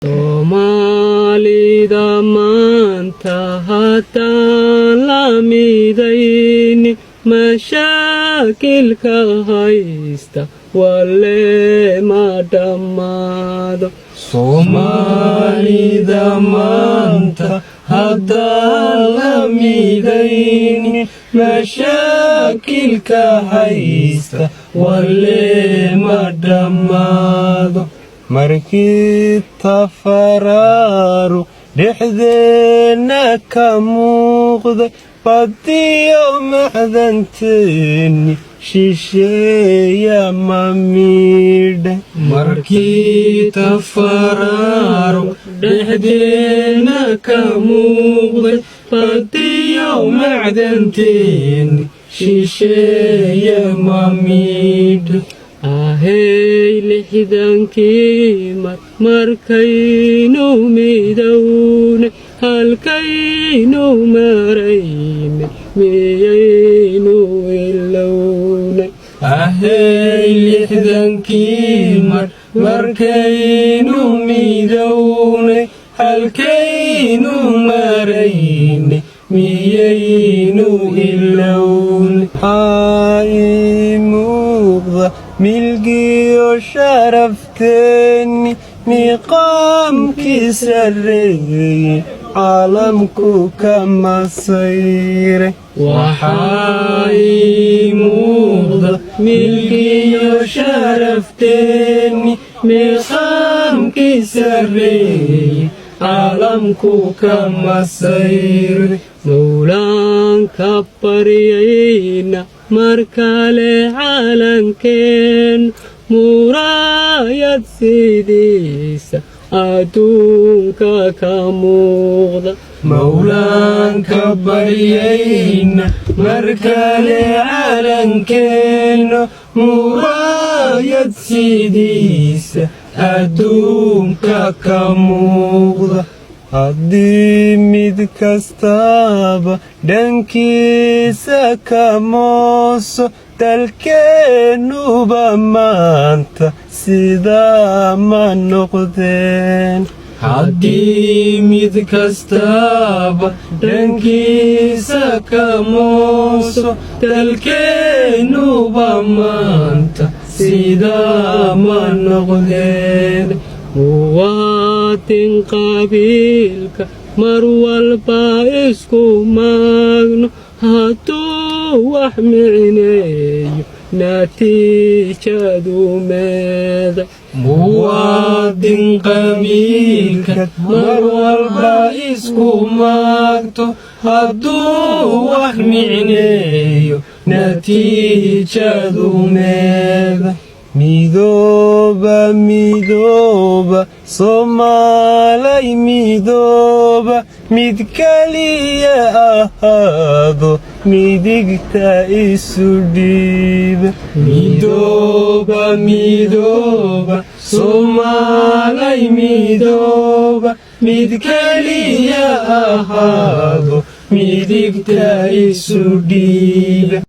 Soomaalida maanta haddaan la midaynin, mashaakilka haysta walle ma dhammaado. Soomaalida maanta haddaan la midaynin, mashaakilka haysta walle ma dhammaado. Markii tafaraaruq dhexdeenna ka muuqday, badiyo macdanteeni shisheeya ma miidhay. Markii tafaraaruq dhexdeenna ka muuqday, badiyo macdanteeni shisheeye ma miidhay. Ahey, 60kii mar markaynu midowne, halkaynu maraynay miyaynu ilowne? Ahey, 60kii mar markaynu midownay, halkaynu maraynay miyaynu ilownay? Waxaa ii muuqda milgiyo sharafteeni, miiqaamkii sarreeyey caalamku ka masayray. Waxaa ii muuqda milgiyo sharafteeni, miiqaamkii sarreeyey caalamku ka masayray. Mowlaanka baryayna mar kale calankeen muraayad sidiisa adduunka ka muuqda. Mowlaanka baryayna mar kale calankeenno muraayad sidiisa adduunka ka muuqda. Haddii mid kastaba dhankiisa ka mooso, dalkeennuba maanta sidaa ma noqdeen. Haddii mid kastaba dhankiisa ka mooso, dalkeennuba maanta sidaa ma noqdeen. Muwaadin qabiilka mar walba isku maagno, hadduu wax micneeyo natiijadu meeda? Muwaadin qabiilka mar walba isku maagto, hadduu wax micneeyo natiijadu meeda? Midooba, midooba, Soomaalay midooba, mid keliya ahaado, midigta isu dhiiba. Midooba, midooba, Soomaalay midooba, mid keliya ahaado, midigta isu dhiiba.